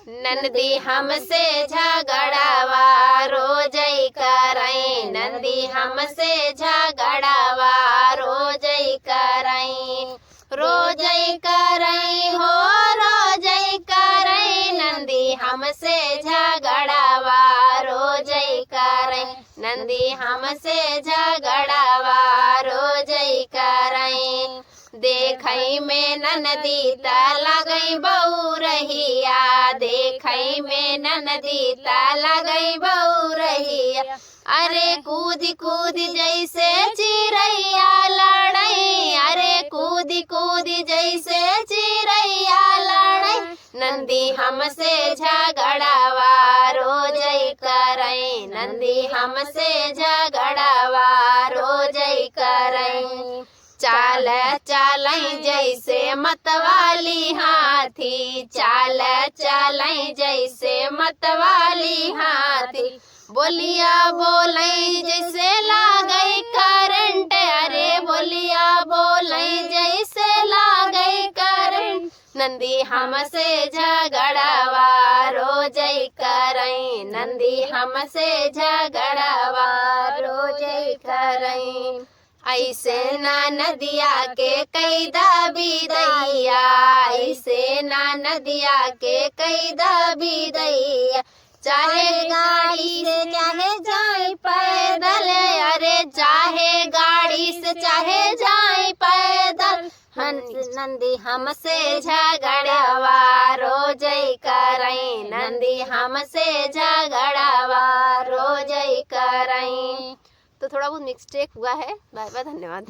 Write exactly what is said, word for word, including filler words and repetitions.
ननदी हमसे झगड़ावा रोजई करई, ननदी हमसे झगड़ावा रोजई करई, रोजई करई हो, रोजई करई, ननदी हमसे झगड़ावा रोजई करई, ननदी हमसे झगड़ावा रोजई करई। देखई में ननदी त लगई बउरहिया, देखई में ननदी त लगई बउरहिया। अरे कूदि कूदि जइसे चिरइया लड़ई, अरे कूदि कूदि जइसे चिरइया लड़ई। ननदी हमसे झगड़ावा रोजई करई, ननदी हमसे झगड़ावा रोजई करई। चाल चालई जइसे मतवाली हाथी, चाल चालई जइसे मतवाली हाथी। बोलिया बोलई जइसे लागई करंट, अरे बोलिया बोलई जइसे लागई करंट। ननदी हमसे झगड़ावा रोजई करई, ननदी हमसे झगड़ावा रोजई करई। अइसे ननदिया के कइदा बिदइया, अइसे ननदिया के कइदा बिदइया। चाहे गाड़ी से चाहे जाई पैदल, अरे चाहे गाड़ी से चाहे जाई पैदल। हंस ननदी हमसे झगड़ावा रोजई करई, ननदी हमसे झगड़ावा रोजई करई। तो थोड़ा बहुत मिस्टेक हुआ है, बार बार धन्यवाद।